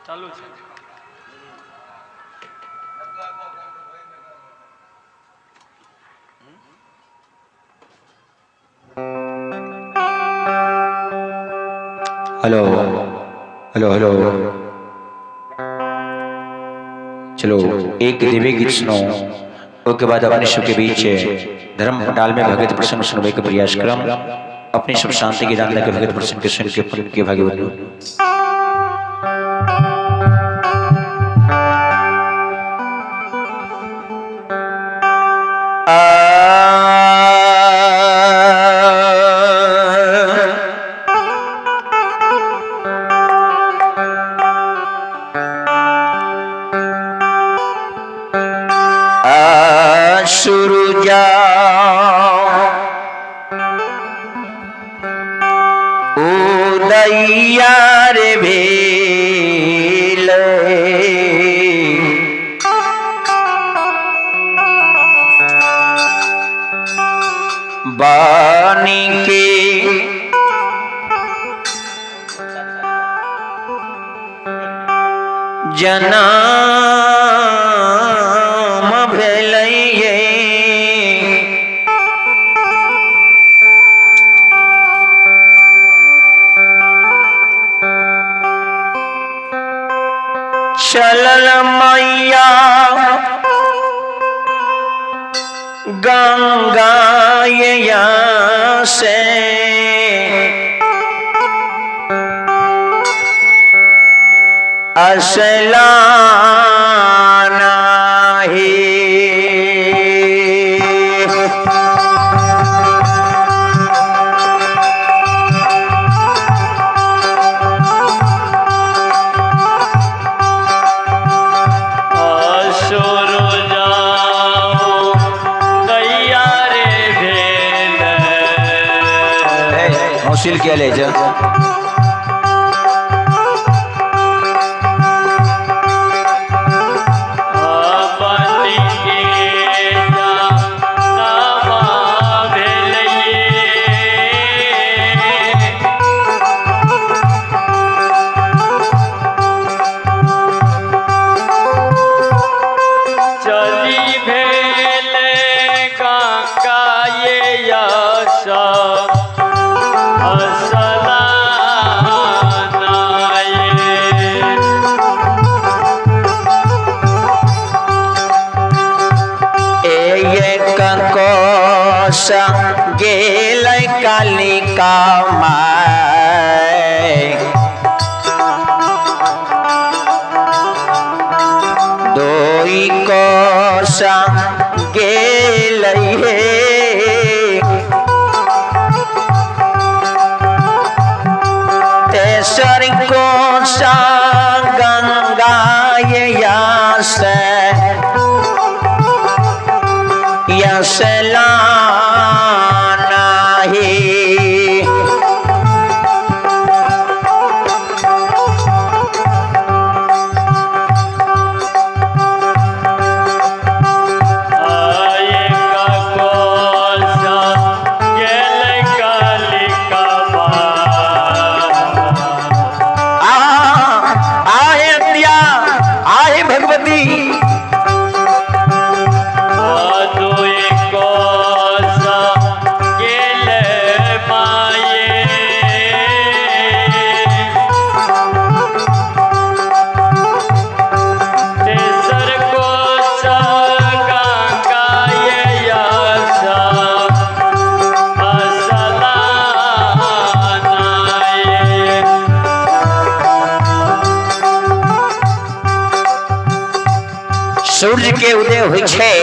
ચાલુ છે. Hello hello hello. चलो एक देवी गीत सुनो, उसके बाद अपने सबके बीच धर्म पंडाल में भगत प्रसंग सुनने का प्रयास क्रम। अपनी सब शांति के दान के भगत प्रसंग के सुन के पुण्य के भागी बनो। सुरुजा उदैया रे भेल बानी के जनाम भेलैये चलल मैया गंगा से असलाना हे। असुर जाओ दैया रे भेल। मौसिल के ले जा। बनी के नामा भेलैये। चली भेल गंगा ये यश असलाना ये। एक कोस गेल कालिका माय दोई कोस गेल हे तेसर कोसा गंगा यस यसलाना हे। एक कोस गेल कालिका आ आहे अंतिया आहे भगवती। दुई कोस गेल माये। तेसर कोस गंगा यश असलाना ये। सूर्य के उदय होइ छै,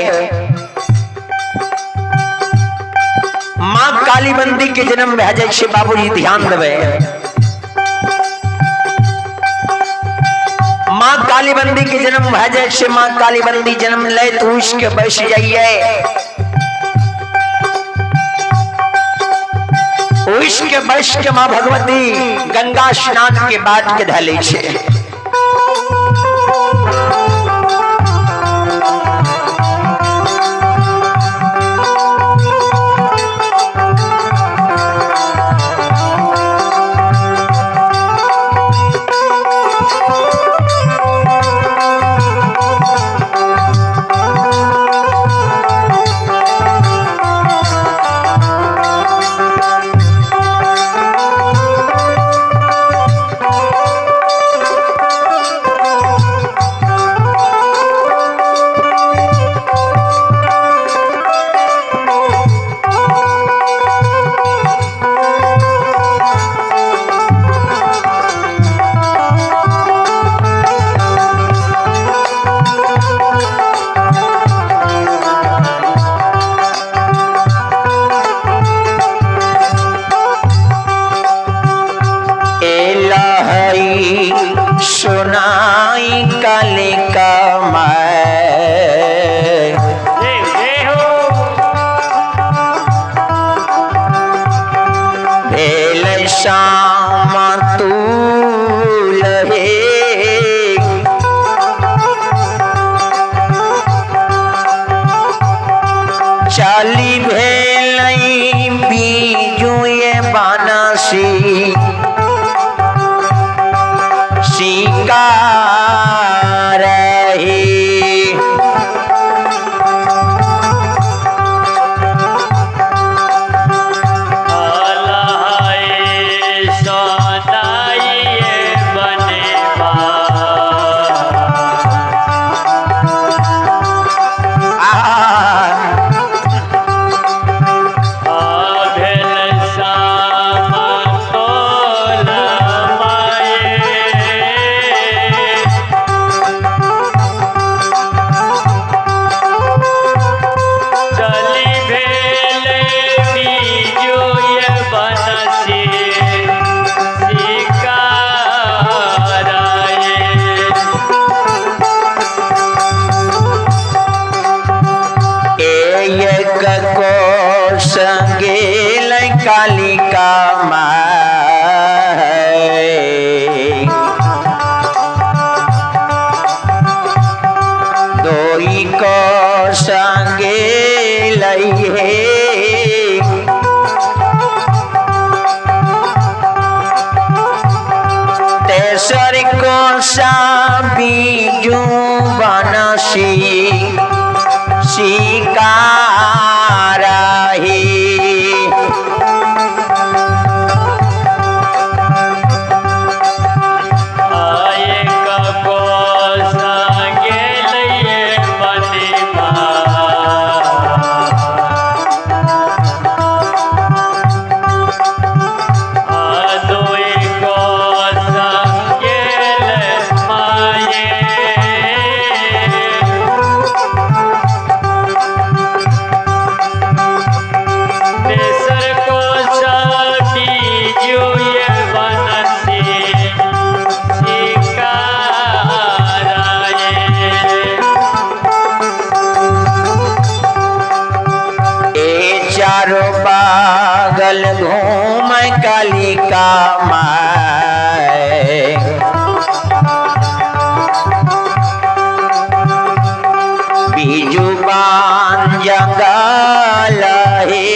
माँ कालीबंदी के जन्म भए जाइ छै। बाबूजी ध्यान देबै, माँ कालीबंदी के जन्म भए जाइ छै। माँ कालीबंदी जन्म लैत उठि के बैस जाइए, उठि के बैस के माँ भगवती गंगा स्नान के बाद के धऽ लै छै। लई सुनाई कालिका माय। जय जय हो। भेल श्याम तूल हे, चाली भेल बीजुए बानसी शिकार हे। अल्लाह सोनाइए बनेवा। आ भेल श्याम तोल माए। चली भेल बीजुए बनसी शिकाराए। एक कोस गेल कालिका माय, दोई कोस गेल हे, तेसर कोसा बीजू बनसी शिकार हे। एक कोस गेलये बनेवा। दोई कोस गेल माये। तेसर कोस बीजुए बनसी शिकाराए। ए चारो पागल घूम कालिका माय, बीजू बान जंगल हे,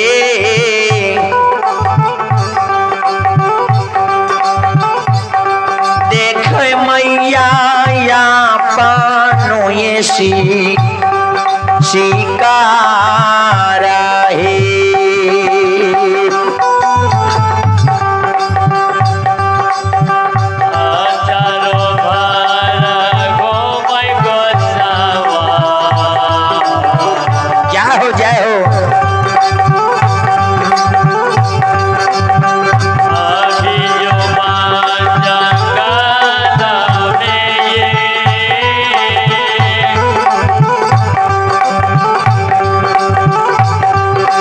देख मैया या पानो ये सी शिकार हे। चारो भार घूमै गोसावा। जय हो जय हो। बीजो जंगल में ये।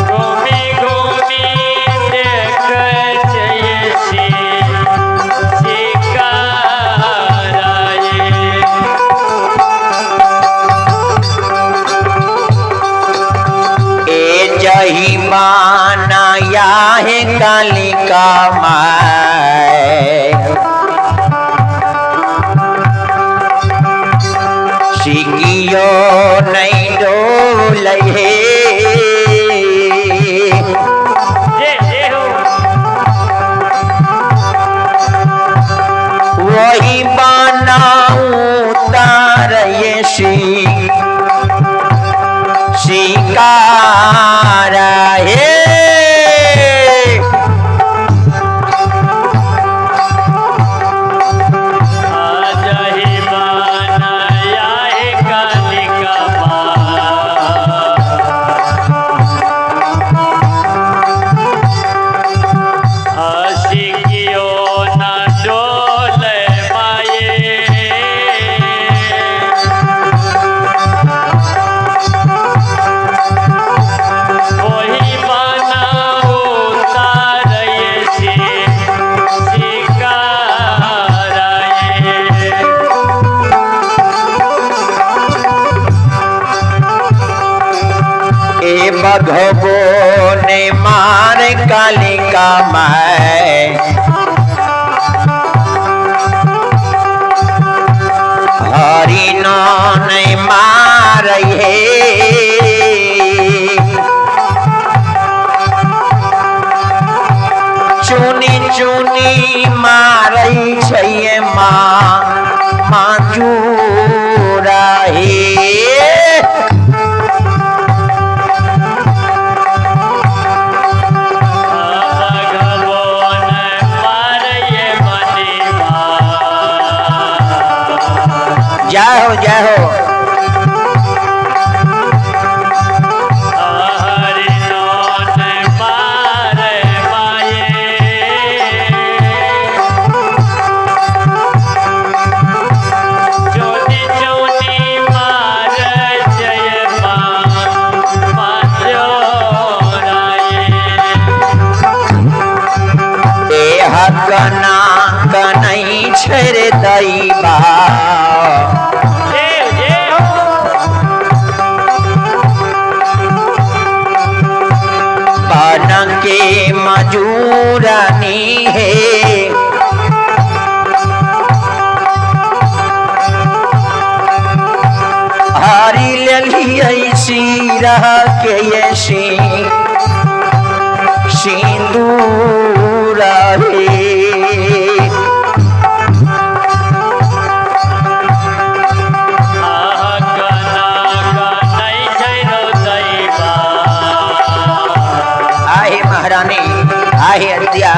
घूमी घूमी देख जयसी शिकाराए। ए जही माना या है कालिका माय, सिकियो नहीं डोल हे, जय जय हो। वही बनाऊं तार ये सी शिकार हे। बघबो ने मार कालिका my, हरिण नहीं मार हे। चुनी चुनी मारै छै माँ मांजूरा हे। जय हो जय हो। कना कनई छेरे दैबा, बन के मजूरनी है। हरी लेलियै सीरा के ये सिंदूरा हे। आहे महारानी, आहे अत्या।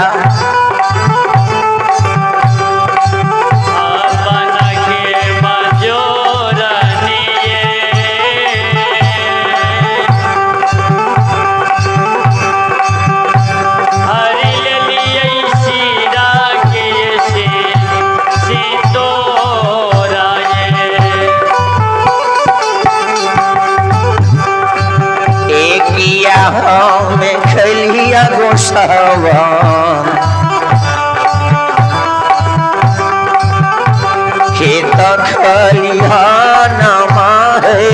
हमें खेलिया गोसावा, खेत खलिहाना माहे।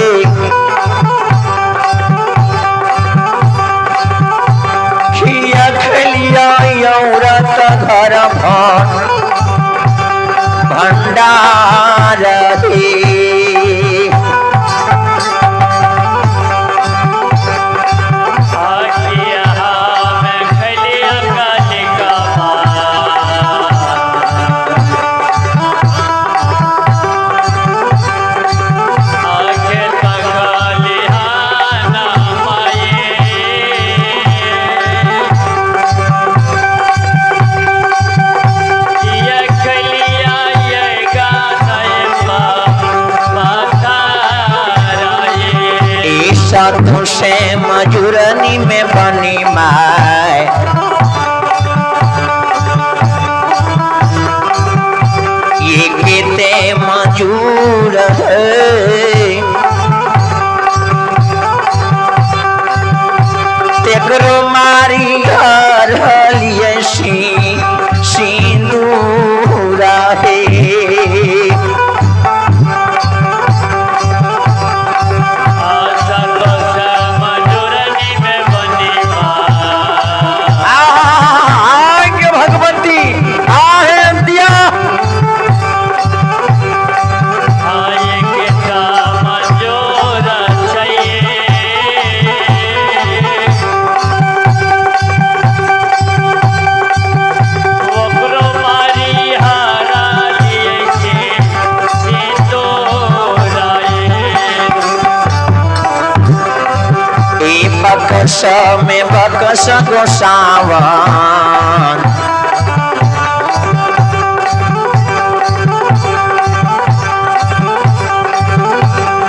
खिया खेलिया औरत घर भंडार हे। साधु से मजूरनी में बनी my, ये केते मजूर है। तेकरो मारी हर हलिए सिंदूरा हे। बकस में बकस गोसावन,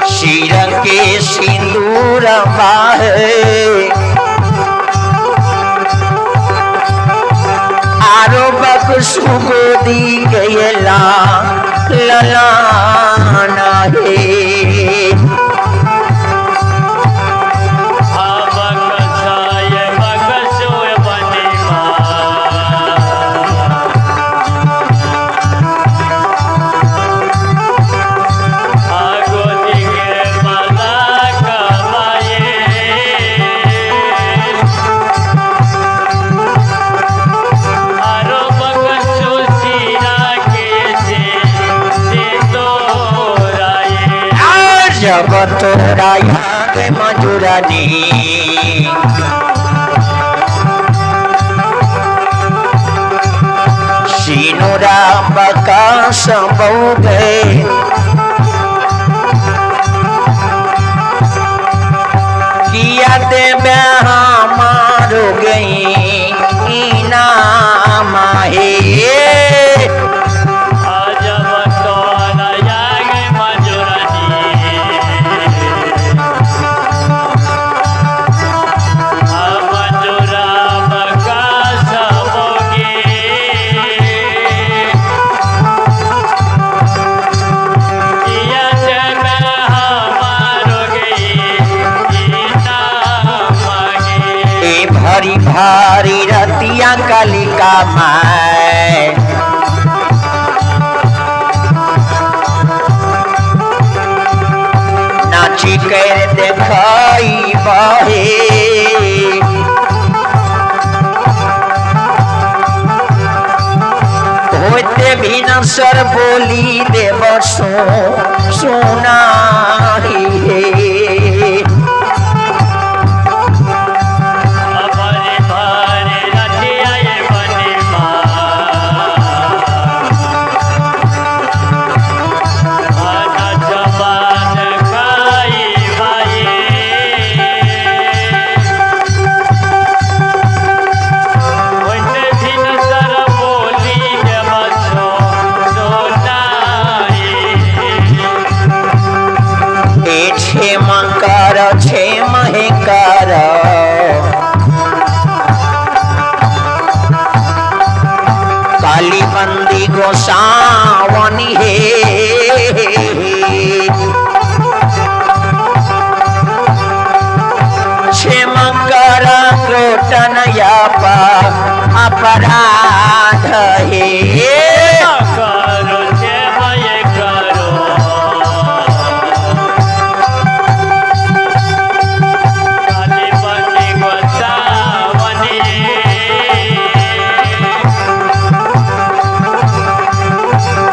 सिर के सिंदूर बाहे। आरो बकसु गोदी गयला ललाना हे। आगो दिगे माला कमाए। अजब तोरा याद मजुरनी। सिनुरा बकास बौगे किया देवे हमारो गई नाम हे। अजब तोरा याग मजुरनी। मजुरा बकास बोगे किया देवे हमारो गई नाम गे। ए भारी भारी रतिया कालिका माय नाची कर देखाई बहे। होते भी न सर बोली देव सो सुनाही हे। भारी भारी रतिया ये बनी माँ। जबान खाई भाई होते भी नजर बोली देव सो सोनाई। ए क्षेम कर क्षेम हे कर काली बंदी गोसावनी हे। क्षेम कर क्रोटन यापा अपराध हे। करो ये करो काली बनी गोसावनी।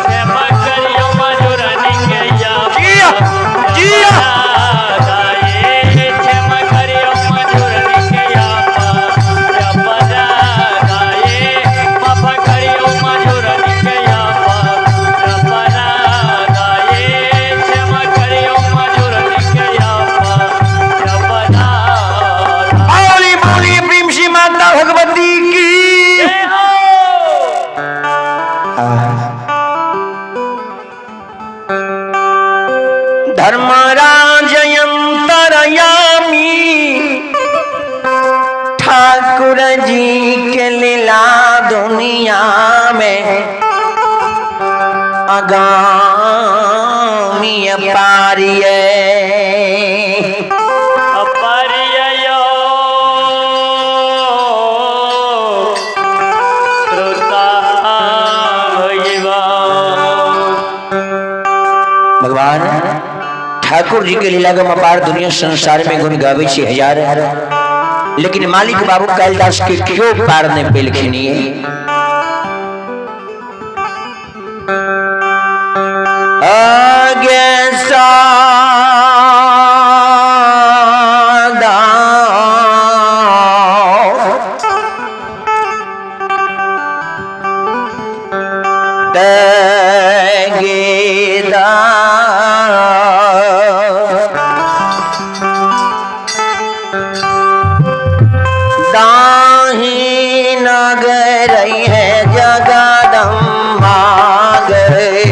क्षमा करियो मधुरनी के जिया, जिया। क्षमा करियो मधुरनी के माफा करियो मधुरनी के क्षमा करियो मधुरनी के बोली बोली प्रेम श्री माता भगवती की। जय हो। धर्मराज अंतरयामी ठाकुर जी के लीला दुनिया में अगामी पारिये। अपरियो श्रोता भगवान। भगवान ठाकुर जी के लीला के अपार दुनिया संसार में गुण गावे छे हजार, लेकिन मालिक बाबू कालिदास के क्यों पार नहीं पेलखिन। आगे सादा तगेदा दाही नगर है जगदम्बा गए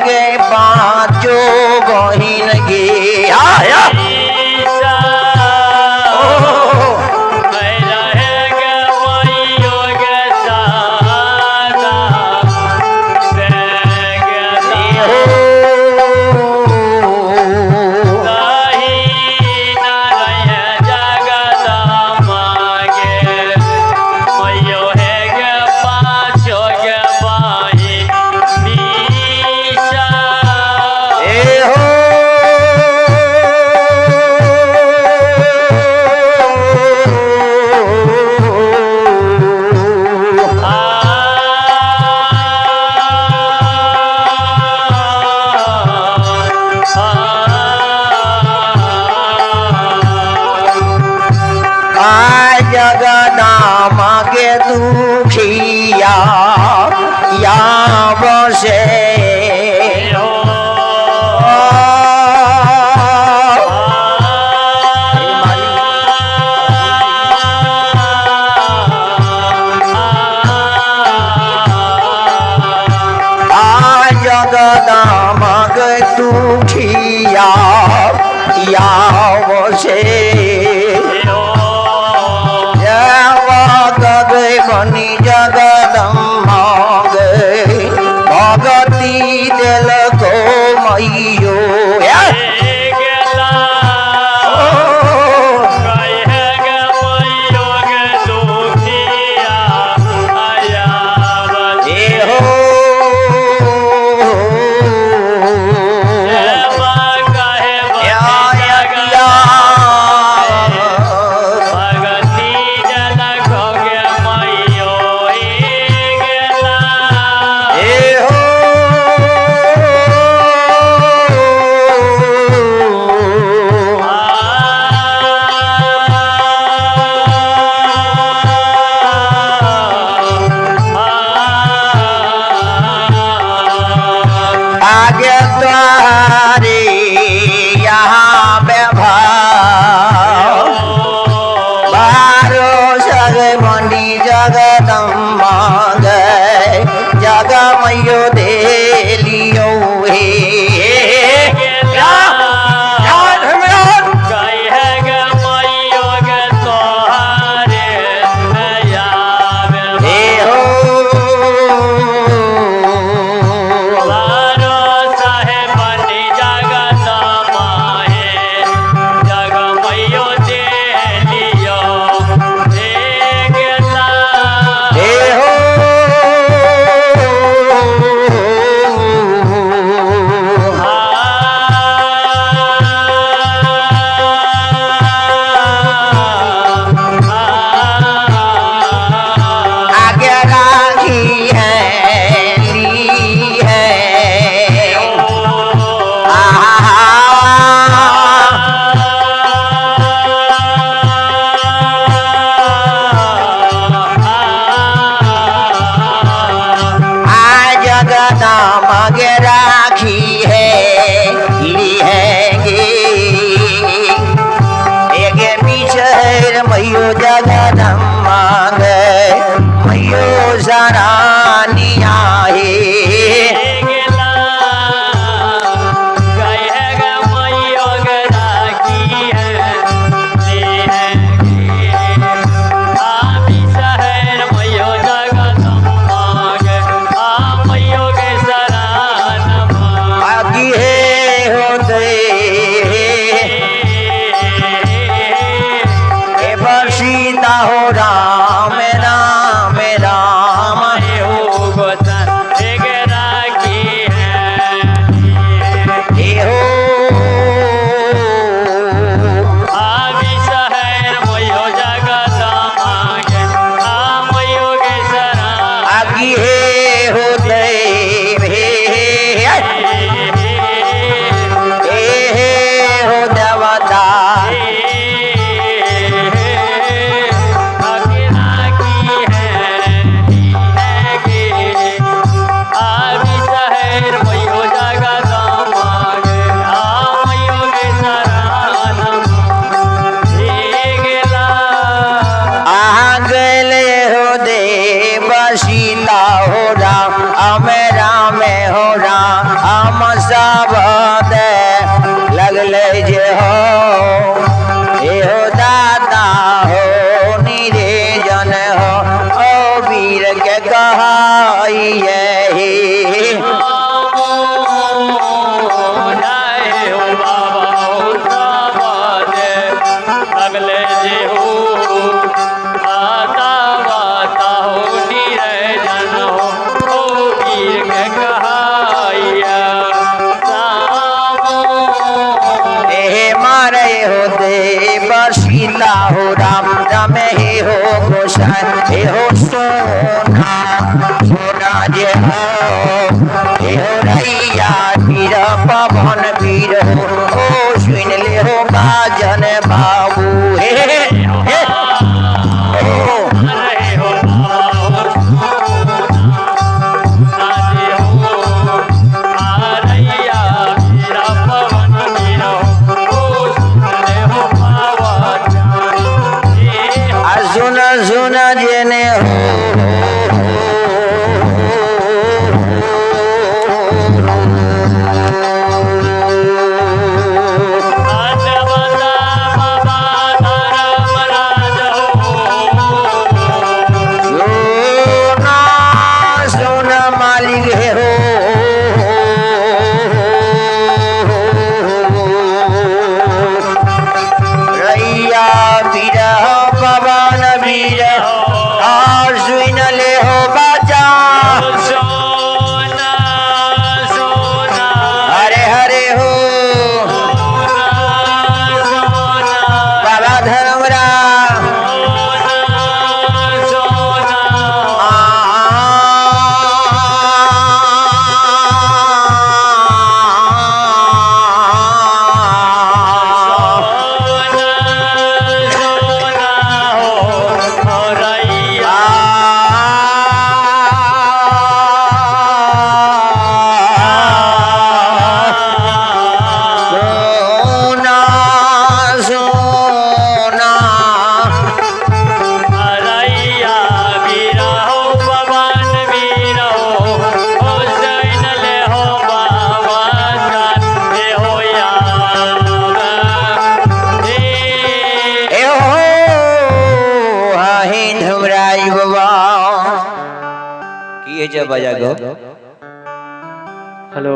गे पांचो बहिन गे आया। ईशा ओ मैं रहेगा वही योग सा। याव से बनी जगदम्बा भगती दिल को मैयो सीता हो राम राम हे हो गोसाई हे हो सोना सोना जे हो हे हो रैया वीर पवन वीर हो ओ सुन ले हो बाजन बाबू हे हे सुन जेने हो। धर्मराज बाबा। की है जब बजा गो हेलो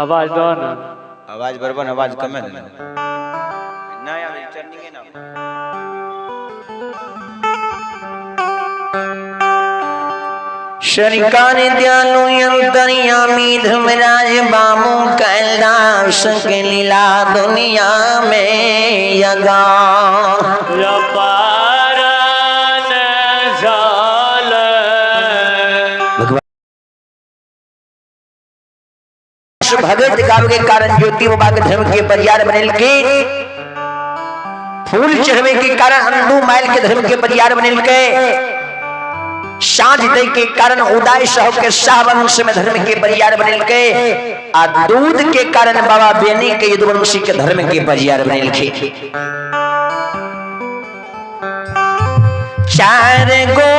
आवाज दो ना। आवाज बरबन आवाज कम है ना यार, चढ़नी है ना। सरकार दयालु अंतर्यामी धर्मराज बाबू कैलाश के लीला दुनिया में यगा भगत गावे के कारण ज्योति बाबा के धर्म के परियार बनेल के, फूल चढ़वे के कारण अंडू माइल के धर्म के परियार बनेल के, साँझ दे के कारण उदय साहब के शाह वंश में धर्म के परियार बनेल के, आ दूध के कारण बाबा बेनी के यदुवंशी के धर्म के परियार बनेल के। चार गो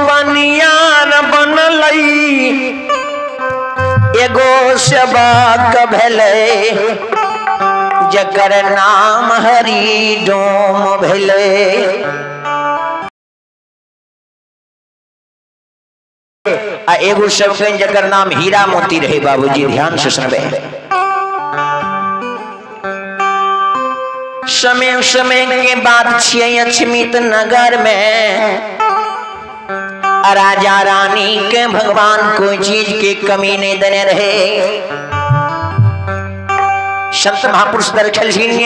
पनियार बनलई एगो सेवक भेलै जकर नाम हरि डोम भेलै। आ एगो सेवक जकर नाम हीरा मोती रहे। बाबूजी ध्यान से सुनबे। समय समय के बात छियै अछमित नगर में राजा रानी के भगवान कोई चीज के कमी नहीं देने रहे। संत महापुरुष दरखल सिंह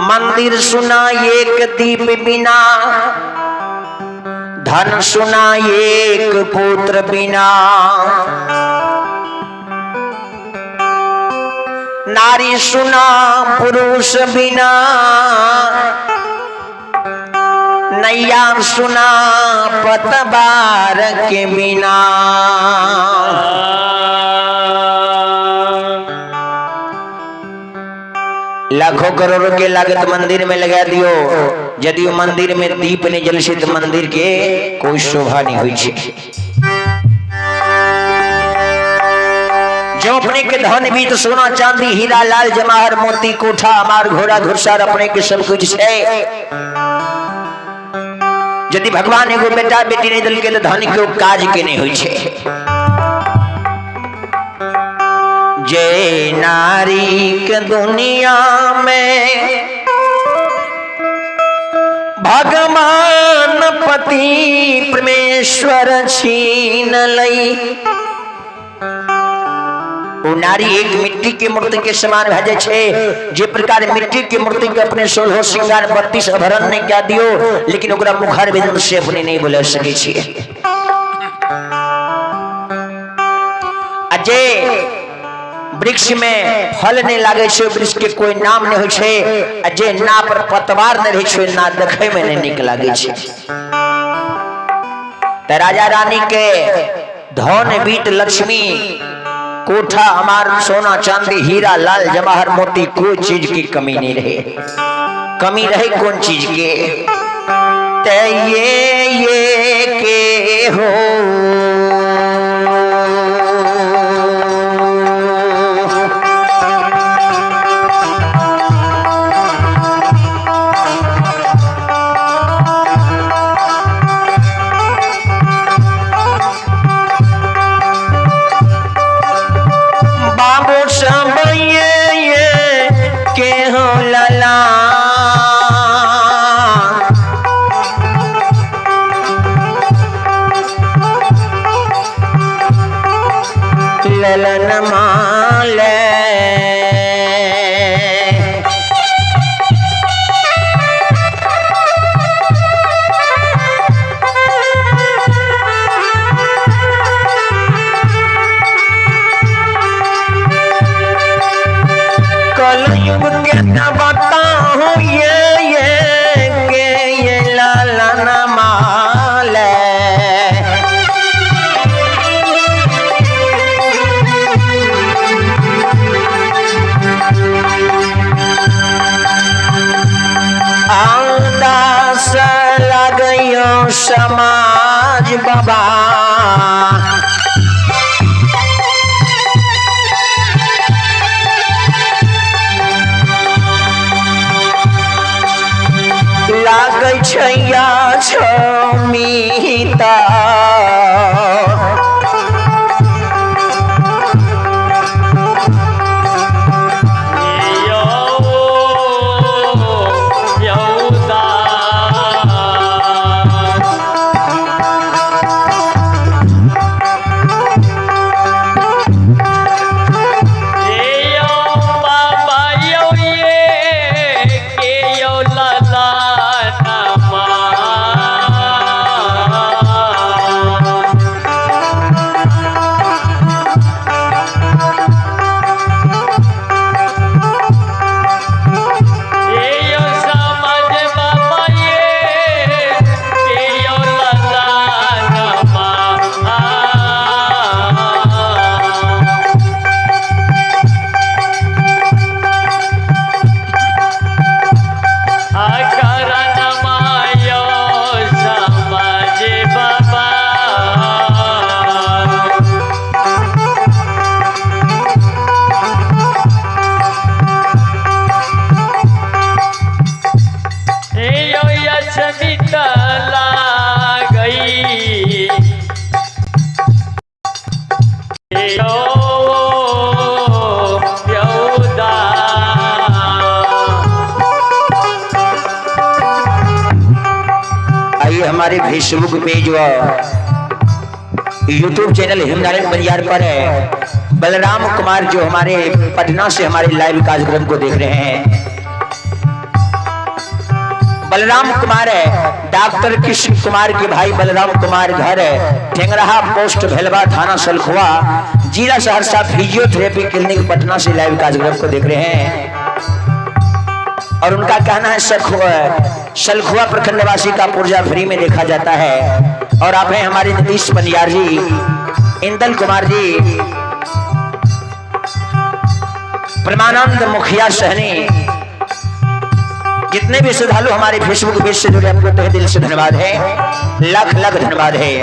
मंदिर सुना एक दीप बिना, धन सुना एक पुत्र बिना, नारी सुना पुरुष बिना, नैया सुना पतवार के बिना। लाखों करोड़ों के लागत मंदिर में लगा दियो, यदि मंदिर में दीप नहीं जल से तो मंदिर के कोई शोभा नहीं हुई छे। जो अपने के धन भी तो सोना चांदी हीरा लाल जवाहर मोती कोठा अमार घोड़ा घुड़सार अपने के सब कुछ है, यदि भगवान एगो बेटा बेटी नहीं दिल के तो धन के काज के नहीं हुई छे। जे नारी के दुनिया में भगवान पति परमेश्वर छीन लई, वो नारी एक मिट्टी के मूर्ति के समान भए जाय छे। जे प्रकार मिट्टी के मूर्ति के अपने 16 श्रृंगार 32 आभरण ने क्या दियो, लेकिन ओकरा मुखार बिंदु से अपने नहीं बोला सके छिए। जे वृक्ष में फल नहीं लागे छे वृक्ष के कोई नाम नहीं होय छे, आ जे ना पर पतवार नहीं रहे छे ना देखे में नहीं निक लागे छे। त राजा रानी के धन बीत लक्ष्मी कोठा हमार सोना चांदी हीरा लाल जवाहर मोती कोई चीज की कमी नहीं रहे। कमी रहे कौन चीज के? ते ये के हो ललन माले। कलयुग के बताऊं ये के ये ललन माले। आदास लगयो समाज बाबा, लागै छै या छमीता। आइए हमारे फेसबुक पेज व यूट्यूब चैनल हेमनारायण बंजार पर है बलराम कुमार जो हमारे पटना से हमारे लाइव कार्यक्रम को देख रहे हैं। बलराम कुमार है डॉक्टर कृष्ण कुमार के भाई बलराम कुमार, घर है ठेंगराहा, पोस्ट भेलवा, थाना सलखुआ, जिला सहरसा, फिजियोथेरेपी क्लिनिक पटना से लाइव कार्यक्रम को देख रहे हैं। और उनका कहना है सलखुआ प्रखंडवासी का पुर्जा फ्री में देखा जाता है। और आप हैं हमारे नीतीश पंडियार जी, इंदल कुमार जी, परमानंद मुखिया सहनी, जितने भी श्रद्धालु हमारे फेसबुक पेज से जुड़े आपको तहे दिल से धन्यवाद है, लाख लाख धन्यवाद है।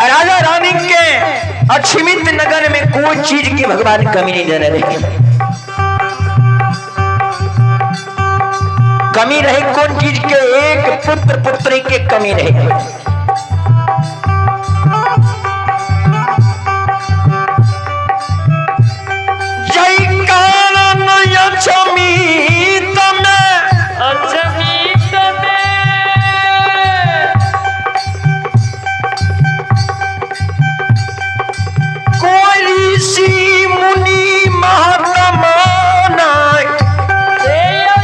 राजा रानी के अक्षमित नगर में कोई चीज की भगवान कमी नहीं देने रहे। कमी रहे कौन चीज के? एक पुत्र पुत्री के कमी रहे। जय कारण अक्षमित में, अक्षमित में कोई ऋषि मुनि महात्मा नाय,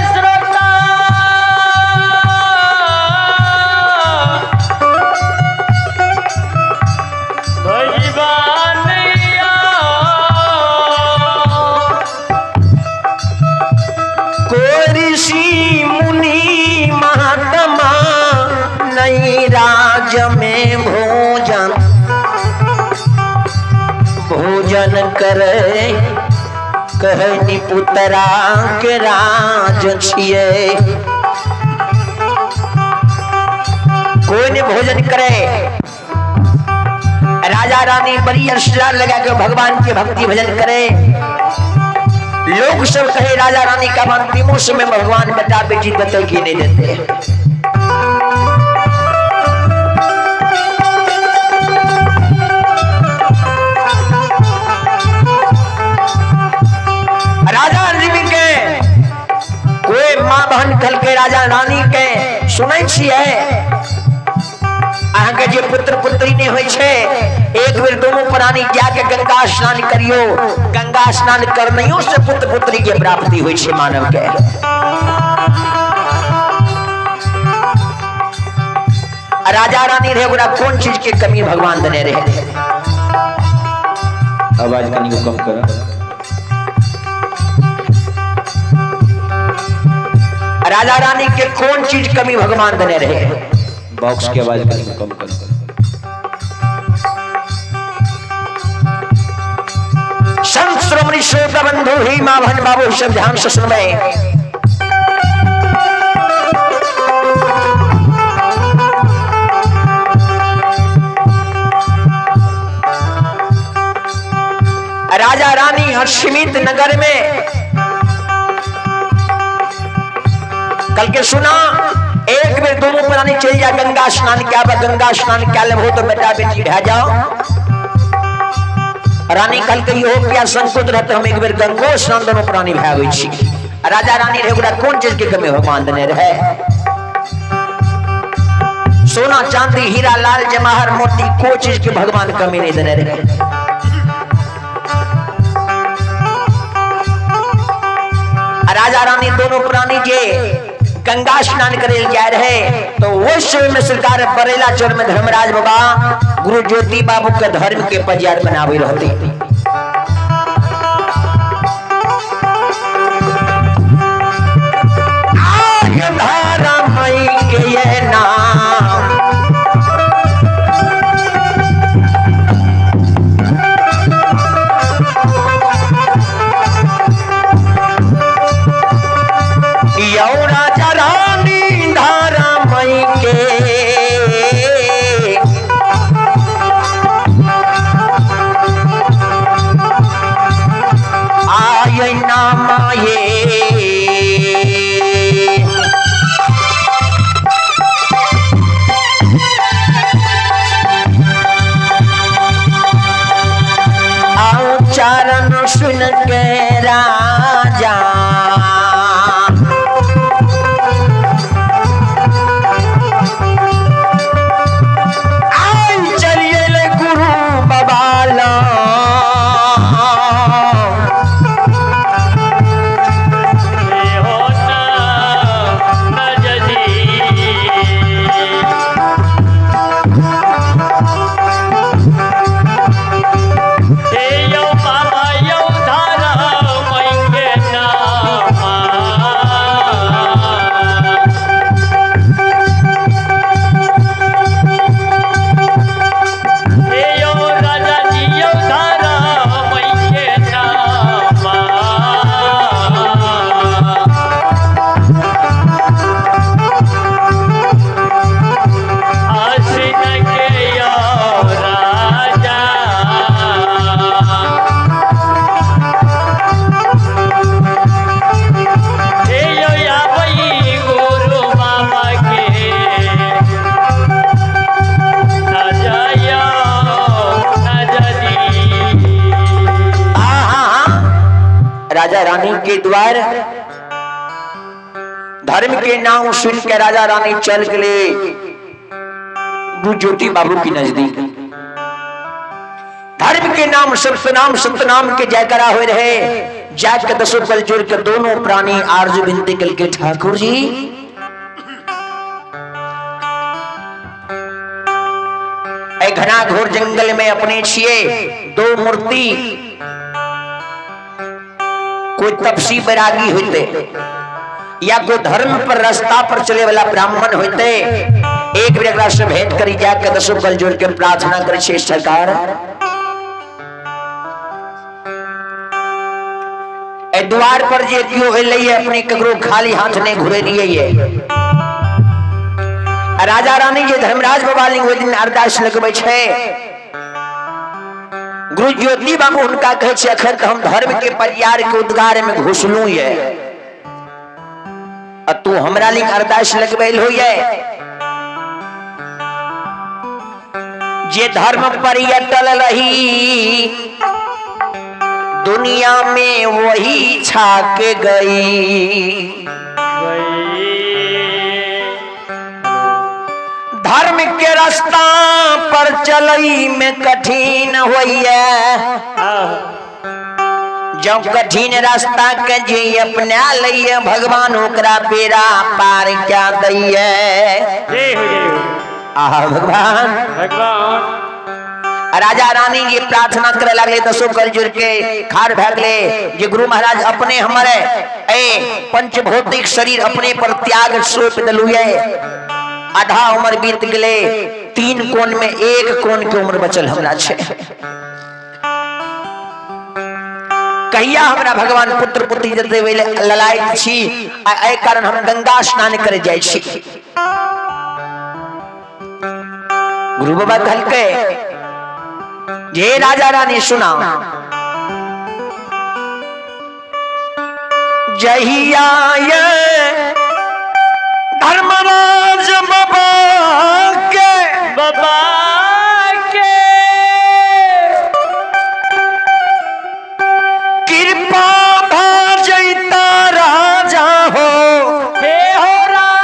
श्रोता भगवान कोई ऋषि मुनि महात्मा नहीं राज में भोजन भोजन करे कहनी पुतरा के राज छिए। कोई ने भोजन करे, राजा रानी बड़ी हर्षलाल लगा के भगवान के भक्ति भजन करे। लोग सब कहे राजा रानी का अंतिमों समय भगवान बेटा बेटी बतल की नहीं देते। राजा रानी के कोई माँ बहन कल के राजा रानी के सुनै छियै अहाँ के जे पुत्र पुत्री नहीं होइ छै, एक बेर दोनों प्राणी जाके गंगा स्नान करियो। गंगा स्नान करनैयो से पुत्र पुत्री के प्राप्ति होइ छै मानव के। राजा रानी रहे ओकरा कोन चीज के कमी भगवान देने रहे? आवाज कनी कम कर। राजा रानी के कौन चीज कमी भगवान देने रहे? बॉक्स की आवाज कनी कम कर। संत श्रोमणी श्रोता बंधु ही माँ बहन बाबू सब ध्यान से सुनबे। राजा रानी हर्षमित नगर में कल के सुना एक बेर दोनों प्राणी चल जा गंगा स्नान क्या गंगा स्नान क्या लेबो तो बेटा बेटी भै जाओ। रानी कल के इहो किया संकोच रहते हम एक बेर गंगो स्नान दोनों प्राणी भै आबै छी। राजा रानी रहे ओकरा कोन चीज के कमी भगवान देने रहे? सोना चांदी हीरा लाल जवाहर मोती को चीज के भगवान कमी नहीं देने रहे। राजा रानी दोनों प्राणी जे गंगा स्नान करे जा रहे तो वो समय में सरकार बरेला चौर में धर्मराज बाबा गुरु ज्योति बाबू के धर्म के पजियार बनावे रहते। धर्म के ये नाम यौ राजा रानी धारा मई के आय नाम ये आओ चरण सुन के राजा आई चलिए ले गुरु बाबा ला। हो ना नजदी हे यौ बाबा यौ धारा मैके नामा। हे यौ राजा जी यौ धारा मैके नामा। आसिन के यौ राजा हे यौ आबै गुरु बाबा के न जयो न जदी। आहा, राजा रानी के द्वार धर्म के नाम सुन के राजा रानी चल गए गुरु ज्योति बाबू के नजदीक। धर्म के नाम सतनाम सतनाम के जयकारा हो रहे। जाग के दसों पल जोड़ के दोनों प्राणी आरजू विनती करके ठाकुर जी ए घना घोर जंगल में अपने छिए दो मूर्ति कोई तपसी बैरागी होते या कोई धर्म पर रास्ता पर चले वाला ब्राह्मण होते एक बेर एकरा से भेंट करी जाके दसों बल जोड़ के प्रार्थना करै छै सरकार ए द्वार पर जे केओ एलै अपने ककरो खाली हाथ नहीं घुरेलियै। राजा रानी जे धर्मराज बाबा लिंग ओहि दिन अरदास लगबै छै। गुरु ज्योति बाबू हुनका कहै छै अखन तऽ हम धर्म के परियार के उद्गार में घुसलू ये आ तू हमरा लिंग अरदास लगबै हो ये। जे धर्म पर अटल रही दुनिया में वही छा के गई। धर्म के रास्ता पर चलई में कठिन होइए जब कठिन रास्ता के जे अपना लइए भगवान ओकरा बेड़ा पार क्या दैये। जय हो जय हो। आहा भगवान। भगवान। राजा रानी ये प्रार्थना करे लागले, दसो कल जुड़ के खार भए गेले जे गुरु महाराज अपने हमारे ए पंचभौतिक शरीर अपने पर त्याग सौंप देलुए। आधा उम्र बीत गेले, 3 कोन में 1 कोन के उम्र बचल हमरा छे। कहिया हमरा भगवान पुत्र पुत्री देते वेले ललायत छी, आ एहि कारण हम गंगा स्नान करे जाइ छी। गुरु बाबा कहलकै जे राजा रानी सुना, जहिया ये धर्मराज बाबा के बाबा के कृपा भा जैता राजा हो, हे हो राम,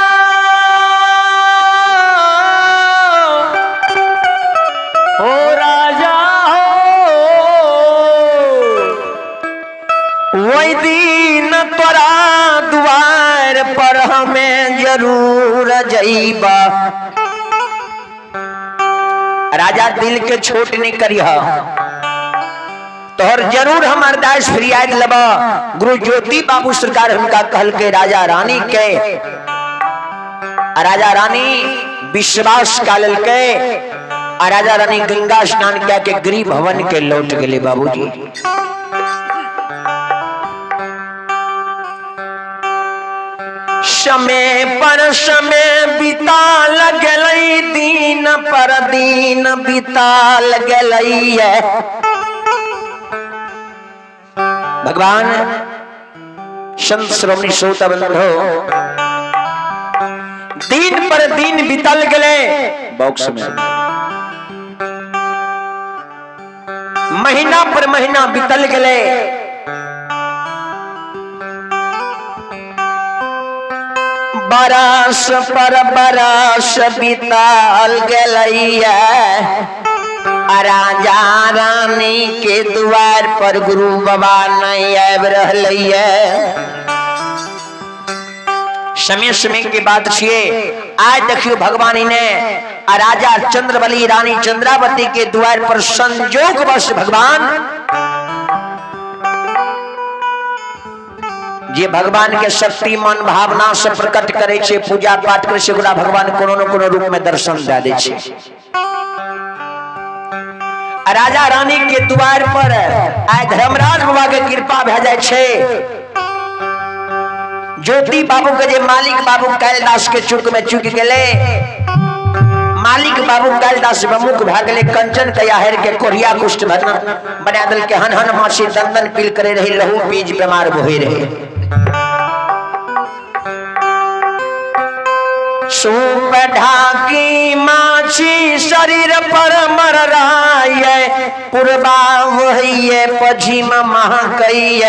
हो राजा हो, वही दिन तोरा द्वार पर हमें जरूर जइबा। राजा दिल के छोट नहीं करिह, तोहर जरूर हम अरदास फरियाद लब। गुरु ज्योति बाबू सरकार हुनका कहल के राजा रानी के, राजा रानी विश्वास का ललके, आ राजा रानी गंगा स्नान किया के गृह भवन के लौट गए बाबूजी। समय पर समय बिता लगलै, दिन पर दिन बिता लगलै। भगवान संत श्रोमणी श्रोता बंधो, दिन पर दिन बीतल गए बॉक्स में, महीना पर महीना बीतल गए। बरस पर बरस बीतल गलैया, राजा रानी के द्वार पर गुरु बाबा नहीं आबि रहलैया। समय समय के बात छिए। आज देखियो भगवान ने आ राजा चंद्रबली रानी चंद्रावती के द्वार पर संजोग वश भगवान जे भगवान के शक्ति मन भावना से प्रकट करे छे, पूजा पाठ करे छे, ओकरा भगवान कोनो न कोनो रूप में दर्शन दे दे छे। राजा रानी के द्वार पर आय धर्मराज बाबा के कृपा भए जाय छे। ज्योति बाबू के जे मालिक बाबू कैलदास के चुक में चुक गेले, मालिक बाबू कैलदास बमुख भए गेले, कंचन कयाहेर के कोरिया कुष्ठ बना दल के हन हन मासी दंदन पील करे रही, लहू बीज बीमार बोहे रहे। सूप ढाकी माछी शरीर पर मर राय, पुरबा वही पझिम महकैय,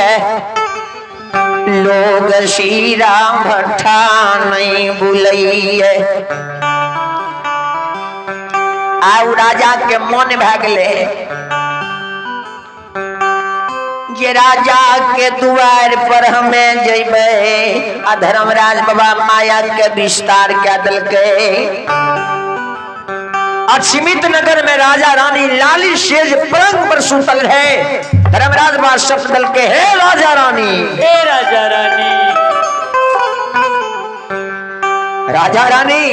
लोग शीरा भट्ठा नहीं बुलैये। आउ राजा के मन भए गेले जे राजा के द्वार पर हमें जइबे, आ धर्मराज बाबा माया के विस्तार कए देलकै। असीमित नगर में राजा रानी लाली सेज पलंग पर सुतल है। धर्मराज बाबा शब्द देलकै, हे राजा रानी, हे राजा रानी, राजा रानी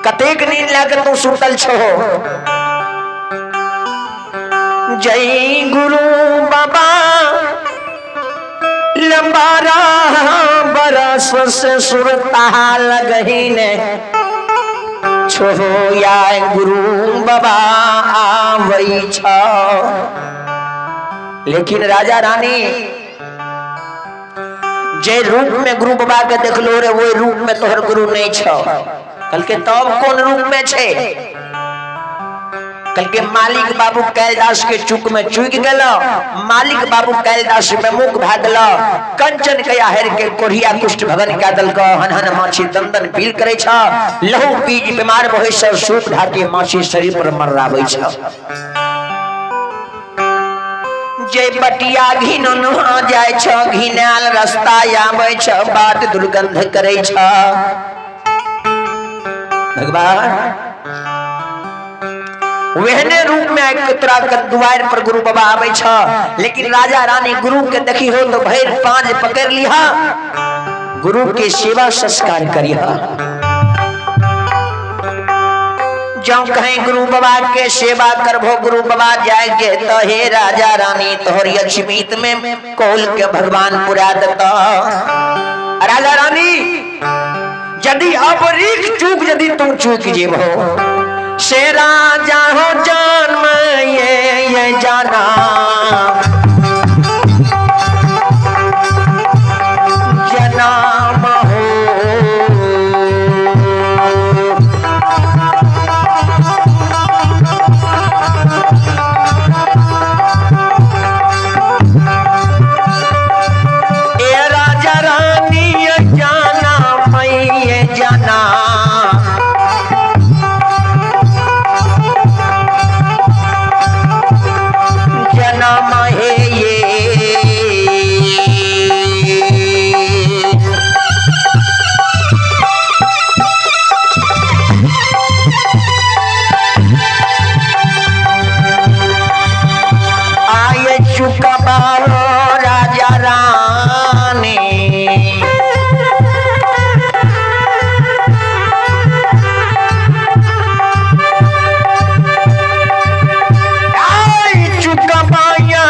कतेक नींद लए के तू सुतल छो। जय गुरु बाबा लंबारा बरस से सुरता लगहीने छो, या गुरु बाबा आवै छ। लेकिन राजा रानी जे रूप में गुरु बाबा के देखलो रे, वही रूप में तोहर गुरु नहीं छ। कल के तब कौन रूप में छे? कल के मालिक बाबू कैलदास के चुक में चुक गेल, मालिक बाबू कैलदास में मुख भए गेल, कंचन कया हेर के कोढ़िया कुष्ठ भगन कए देलक, हन हन माछी दंदन पील करे छ, लहू पीज बीमार होय छ, सूप ढाके माछी शरीर पर मर्राबै छ। जे बटिया घिनौना जाय छ, घिनायल रास्ता आबै छ, बात दुर्गंध करे छ। भगवान वेहने रूप में आबि के तोरा के दुआर पर गुरु बाबा आबै छ, लेकिन राजा रानी गुरु के देखी हो तो भरि पांज पकड़ लिहा, गुरु के सेवा संस्कार करिहा। जौ कहें गुरु बाबा के सेवा करबो, गुरु बाबा जाएंगे तो हे राजा रानी तोहर लक्ष्मीत में कोल के भगवान पुरा देता। राजा रानी यदि अब रीख चूक यदि तू चूक जेबहो से राजा हो जन्म ये जाना जनाम हो। ए राजा रानी ये जाना मैं ये जाना जन्म है ये। आए चुका बारो राजा रानी आए चुका माया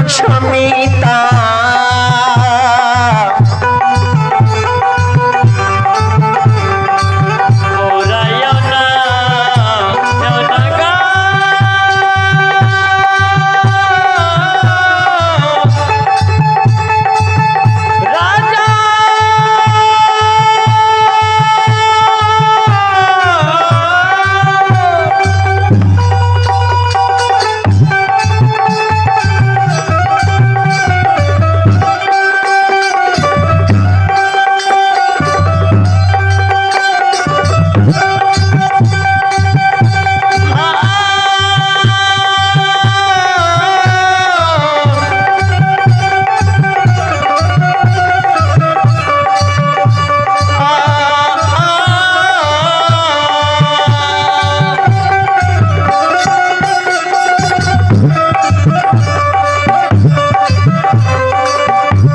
क्षमिता मोरा यौना यौना गा राजा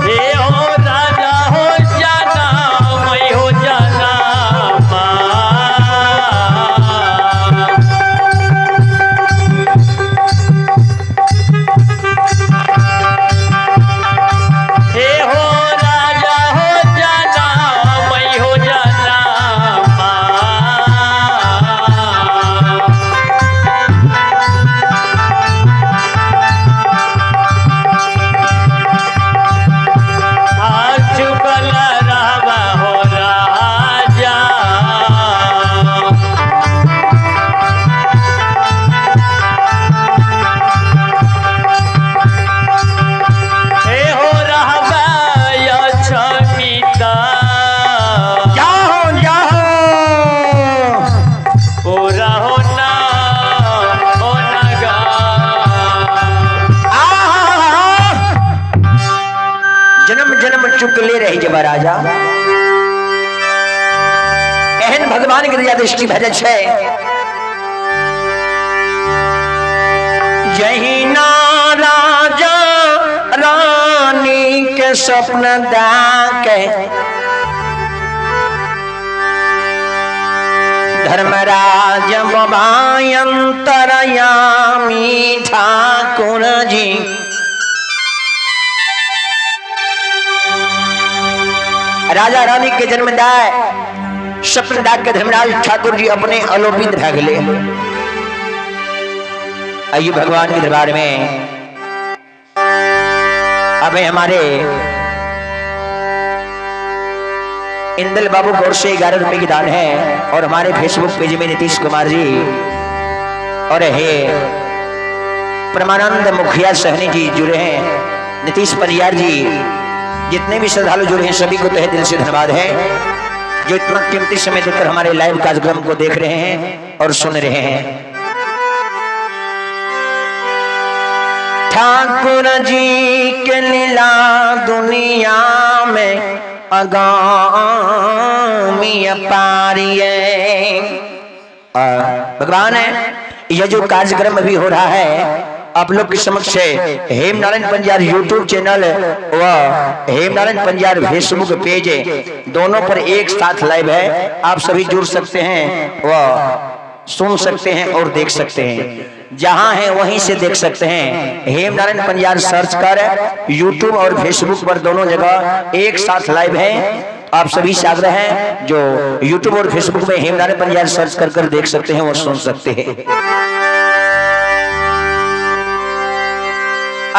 हे हो राजा हो जाना मैं हो जाना माँ। हे हो राजा हो जाना मैं हो जाना माँ। चुकल रहबा हो राजा हे हो रहबा क्षमिता जाओ जाओ पूरा हो ना हो ना गा आहा! जन्म जन्म चुकले रही जब राजा एहन भगवान के दया दृष्टि भऽ जाइ छै। जहिना राजा रानी के स्वप्न दाके धर्मराज बाबा अंतरयामी ठाकुर जी राजा रानी के जन्म दाय स्वप्न दा के धर्मराज ठाकुर जी अपने अलोपित भए गेले। आइए भगवान के दरबार में अबे हमारे इंदल बाबू गौर से 11 रुपए की दान है और हमारे फेसबुक पेज में नीतीश कुमार जी और हे परमानंद मुखिया सहनी जी जुड़े हैं, नीतीश परियार जी, जितने भी श्रद्धालु जुड़े हैं सभी को तहे दिल से धन्यवाद है जो इतना कीमती समय देकर हमारे लाइव कार्यक्रम को देख रहे हैं और सुन रहे हैं। ठाकुर जी के लीला दुनिया में अगामी पारिये। भगवान है, यह जो कार्यक्रम अभी हो रहा है आप लोग के समक्ष है, हेमनारायण पंजार यूट्यूब चैनल व हेमनारायण पंजार फेसबुक पेज दोनों पर एक साथ लाइव है। आप सभी जुड़ सकते हैं व सुन सकते हैं और देख सकते हैं। जहां है वहीं से देख सकते हैं। हेमनारायण पंजार सर्च कर यूट्यूब और फेसबुक पर दोनों जगह एक साथ लाइव है। आप सभी से आग्रह है जो यूट्यूब और फेसबुक में हेमनारायण पंजार सर्च कर कर देख सकते हैं और सुन सकते हैं।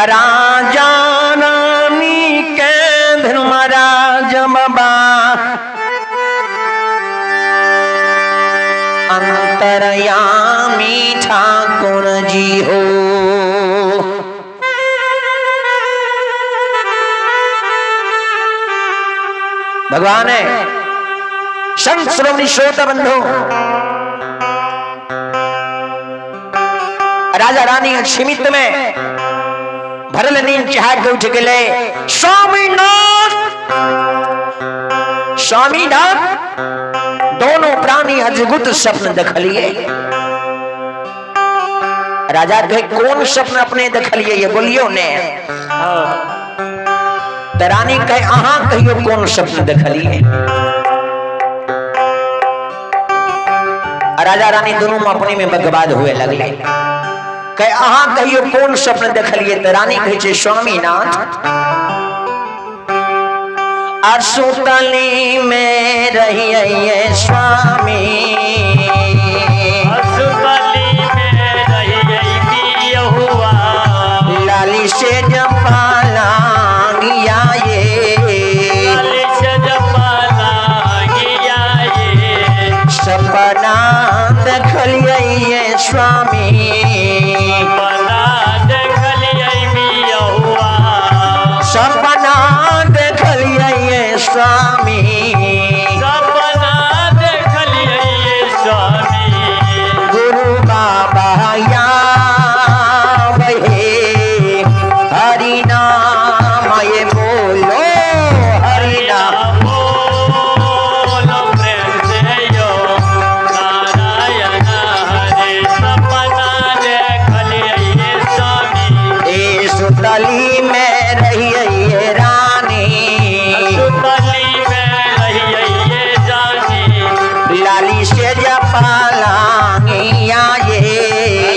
राजा रानी के धर्मराज बाबा अंतरयामी ठाकुर जी हो। भगवान है संत श्रोमणी श्रोता बंधु, राजा रानी अक्षिमित में भरल नींद चाह के उठ गए। स्वामीनाथ स्वामीनाथ दोनों प्राणी अजगुत स्वप्न देखलिए। राजा कहे कौन स्वप्न अपने देखलिए ये बोलियो ने। तो रानी कहे अहा कहियो कौन स्वप्न देखलिए। राजा रानी दोनों में अपने में बकवाद हुए लगले। कहे अहा कहियो कौन स्वप्न देखलिए। तो रानी कहे छे स्वामीनाथ असुतली में रहिए स्वामी, असुतली में रहिए हुआ, लाली से जपालांगिया ये, लाली से जपालांगिया ये, सपना देखलिए स्वामी, सपना देखलिए हुआ, सपना देखलिए स्वामी, सपना देखलिए स्वामी, गुरु बाबा या बहे हरि नाम ये बोलो हरि नाम बोलो प्रेम से यो नारायण हरे। सपना देखलिए स्वामी, ए सुतली में रहिए रानी, सुतली में रहिए जानी, लाली से जपालांगिया ये,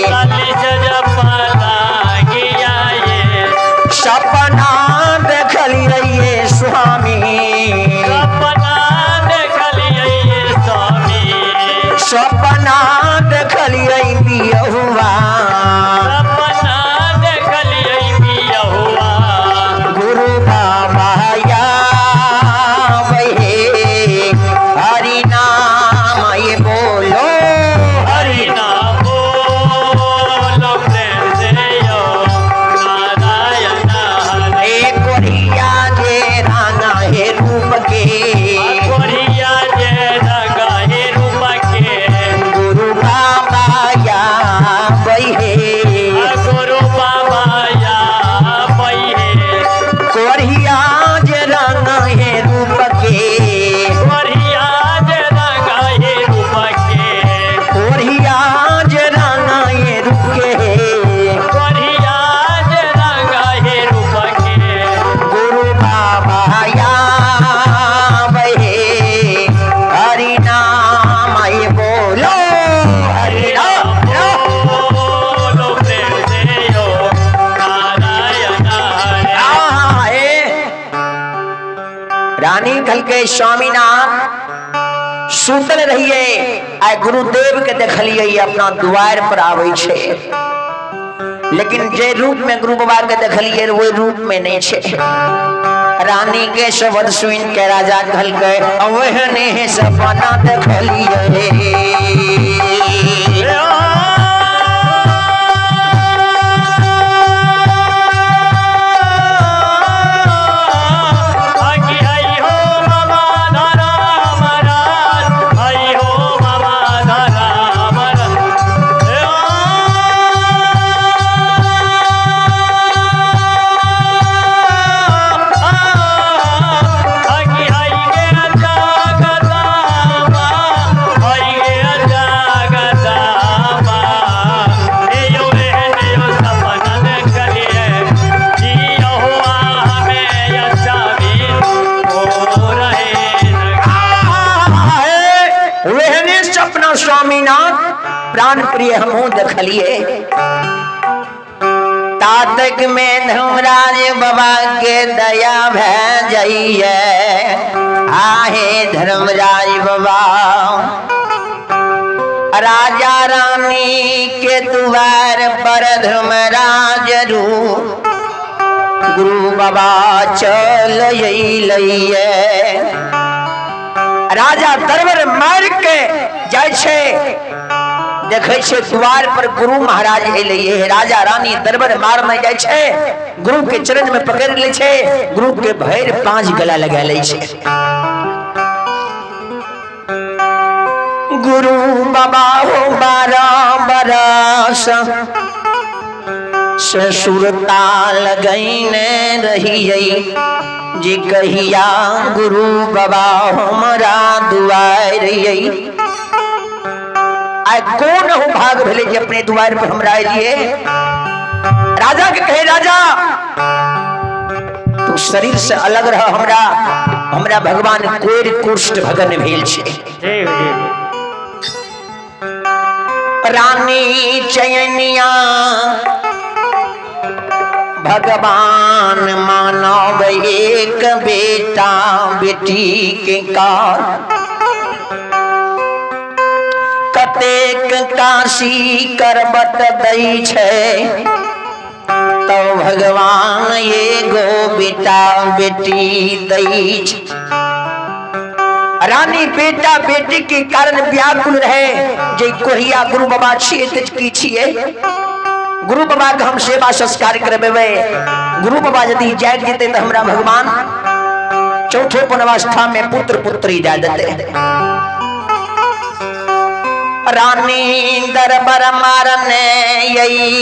लाली से जपालांगिया ये, सपना देखलिए स्वामी, सपना देखलिए स्वामी, सपना देखलिए बियहुआ, सपना देखलिए बियहुआ, गुरु बाबा या बहे हरि नाम ये बोलो हरि नाम बोलो प्रेम से यो नारायण हरे। ए कोरिया जे राना हे रूप के, कोरिया जे रंगा हे रूप के, गुरु बाबा या बहे, गुरु बाबा या बहे, कोरिया जे राना हे रूप के, कोरिया जे रंगा हे रूप के, कोरिया जे राना हे रूप के, कोरिया जे रंगा हे रूप के, गुरु बाबा या बहे हरि नाम ये बोलो हरि नाम बोलो प्रेम से यो नारायण हरे। आए रानी कल के स्वामीनाथ सुतल रहिए आय गुरुदेव के देखलिए अपना द्वार पर आवे छे, लेकिन जे रूप में गुरु बाबा के देखलिए वही रूप में नहीं छे। रानी के शब्द सुन के राजा कहल के ओहने सपना देखलिए। स्वामीनाथ प्राण प्रिय हमहूँ देखलिए। तातक में धर्मराज बाबा के दया भै जाइए। आहे धर्मराज बाबा राजा रानी के द्वार पर धर्मराज रू गुरु बाबा चल अइलैये। राजा दरबार मार के जाइ छै, देखै छै द्वार पर गुरु महाराज अइलैये। राजा रानी दरबार मारने जाइ छै, गुरु के चरण में पकड़ लै छै, गुरु के भरि पांच गला लगा लै छै। गुरु बाबा हो 12 बरस से सुरता लगैने रहियै जी कहिया गुरु बाबा हमरा दुआर यै। आइ कोन हो भाग भेलै जे अपने दुआर पर हमरा एलियै। राजा के कहे राजा तू शरीर से अलग रह, हमरा हमरा भगवान कोरि कुष्ठ भगन भेल छै। जय हो जय हो। रानी चयनिया भगवान मानव एक बेटा बेटी के कार कतेक काशी करबत दै छै तो भगवान एगो बेटा बेटी दै छै। रानी बेटा बेटी के कारण व्याकुल रहे जे कोहिया गुरु बाबा छियै तऽ की छियै, गुरु बाबा के हम सेवा संस्कार करबेबै, गुरु बाबा यदि जागि जेतै तऽ हमरा भगवान चौथोपन अवस्था में पुत्र पुत्री दए देतै। रानी दरबार मारने यही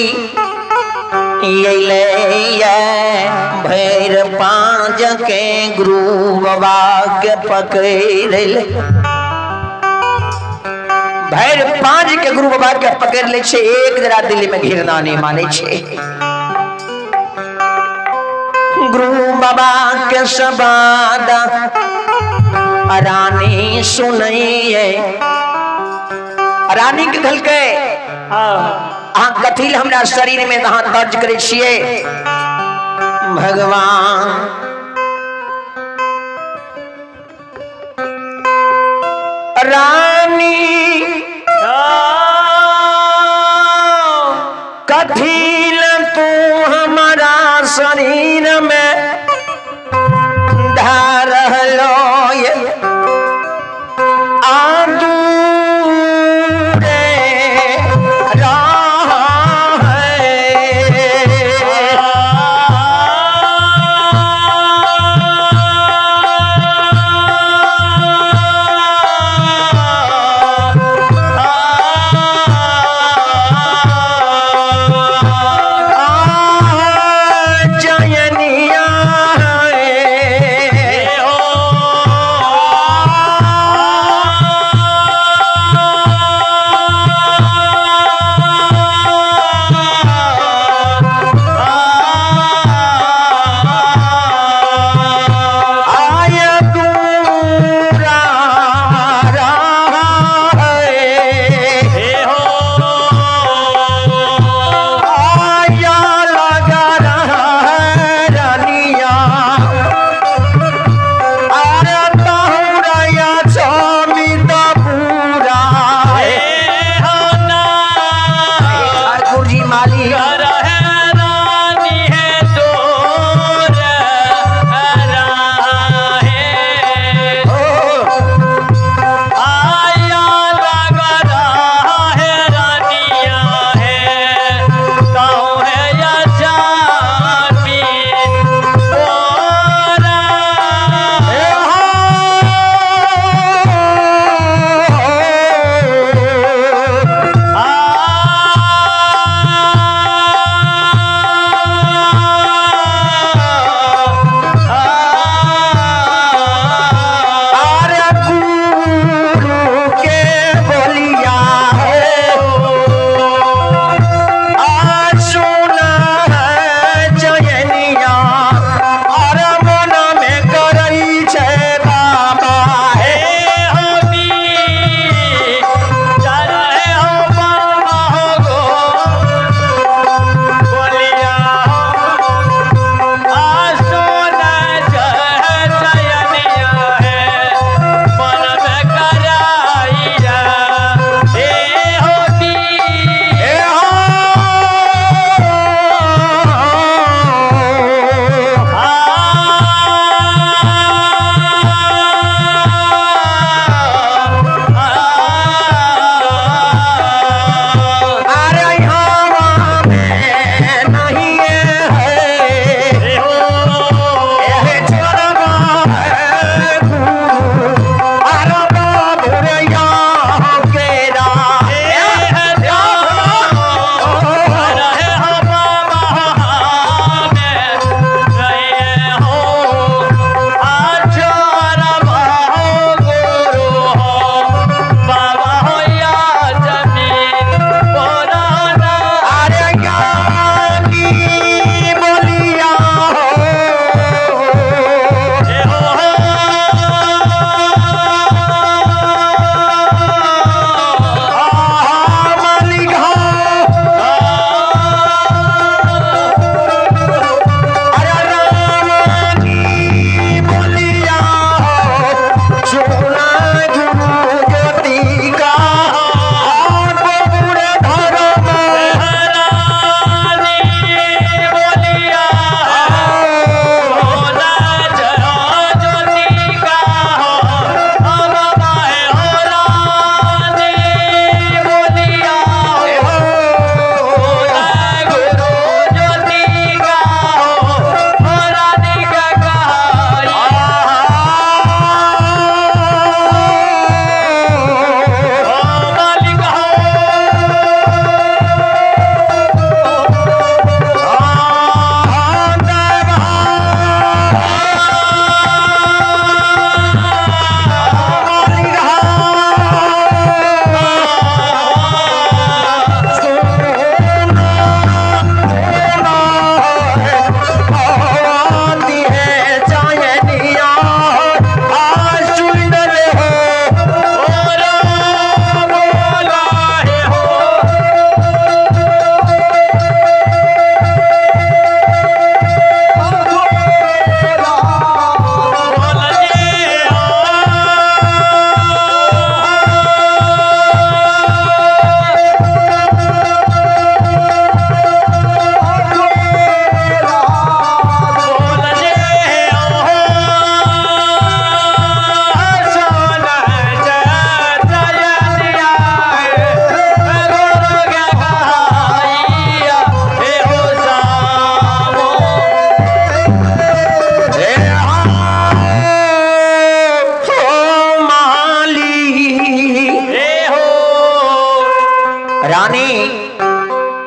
भैर पांच के गुरु बाबा के पकड़ ले, भैर पांच के गुरु बाबा के पकड़ ले छे, एक जरा दिल में घिरना नहीं माने छे। गुरु बाबा के सबाद रानी सुनैये। रानी के कहलकै अहाँ कथी लए हमरा शरीर में अहाँ दर्ज करै छियै। भगवान रानी कथी लए तू हमारा शरीर में धारलो ये आदू रे राह है। जयनिया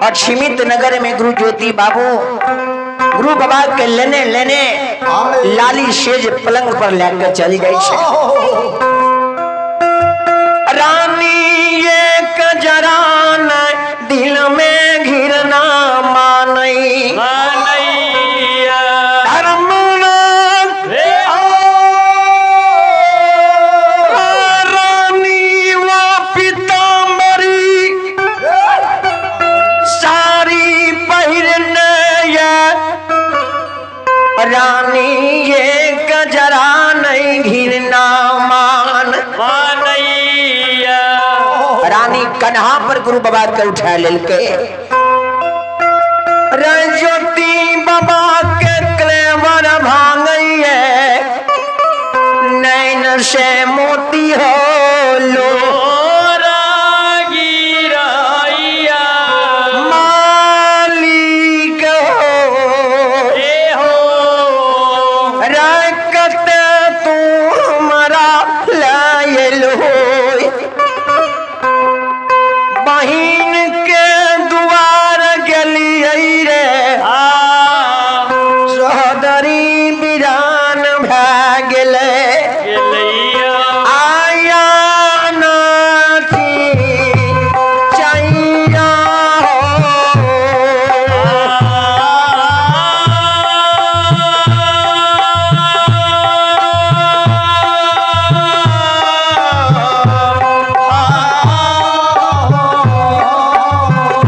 अक्षिमित नगर में गुरु ज्योति बाबू गुरु बाबा के लेने लेने लाली सेज पलंग पर लेकर चल जाए छे। रानी एक जरा न दिल में घिरना मानई मानैया धर्म रानी वो पीताम्बरी साड़ी पहिरने ये रानी एक जरा नहीं घिरना मान मानैया रानी कन्हा पर गुरु बाबा के उठा लेलके ज्योति बाबा के क्लेवर भांगइये नैन से मोती हो लो गिरैया मालिक हो ए हो रकत तुम्हारा लायल हो बहिन के दुआर गेलियै रे आ सोदरी वीरान भए गेलै गेलैया आया नाची चैया हो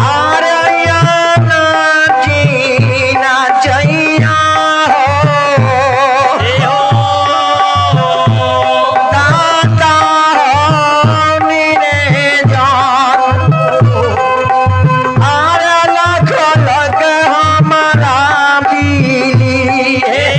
आरया नाची नाचैया हो दाता हो मेरे जान आर लख लख हमारा बिली हे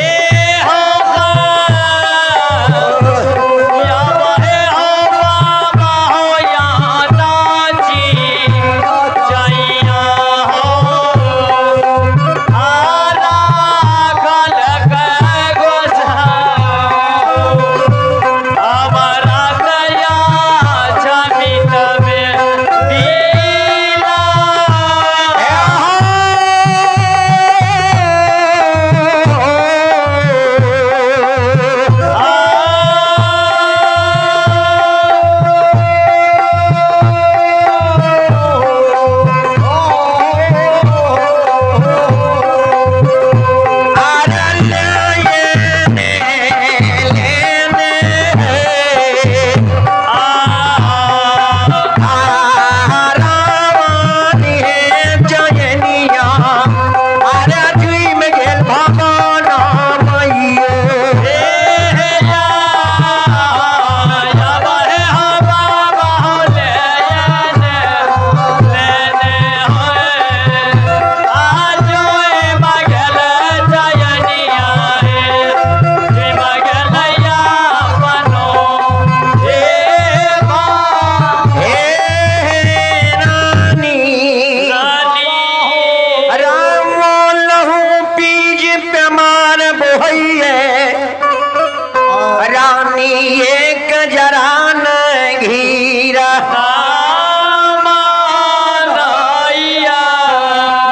रानी एक जरा न घीरा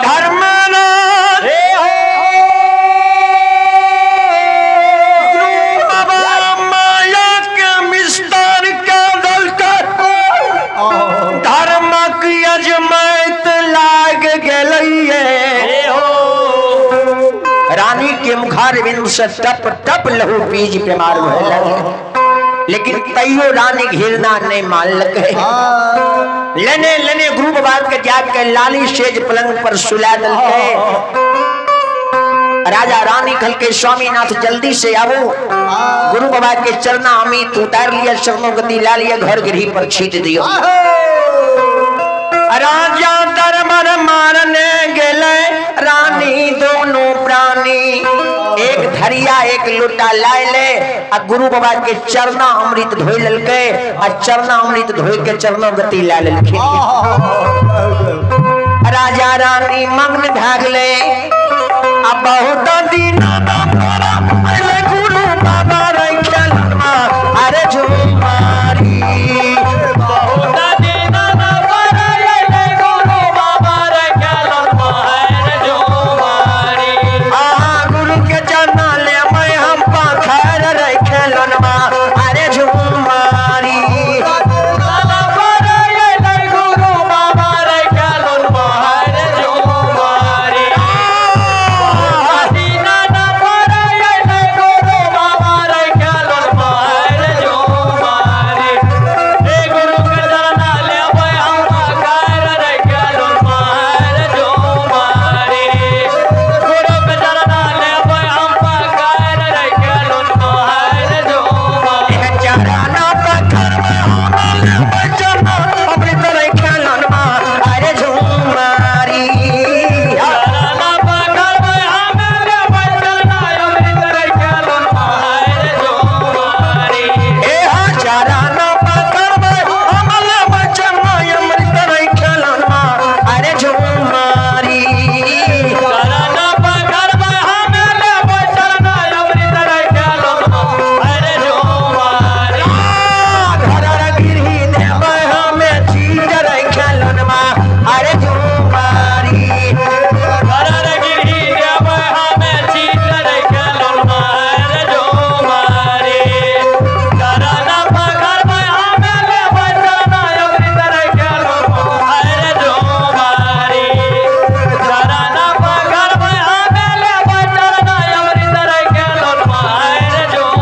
धर्म बाबा माया के विस्तार के दल कर धर्मक अजमैत लाग गेलैये रानी के मुखार बिंदु से टप टप लहू पीज बीमार भए लगे, लेकिन तैयो रानी घिरना नहीं मानलक है। लेने लेने गुरु बाबा के जाके लाली सेज पलंग पर सुला दलके। राजा रानी खल के स्वामीनाथ जल्दी से आवो, गुरु बाबा के चरना अमित उतार लिया, चरणों गति ला लिया, घर गृह पर छीट दियो। राजा दरबार मारने गेले रानी दोनों प्राणी, एक धरिया एक लोटा लाए ले आ गुरु बाबा के चरना अमृत धोई ललके आ चरना अमृत धोई के चरणों गति ला लेलखिन। राजा रानी मग्न भागले आ बहुत दिन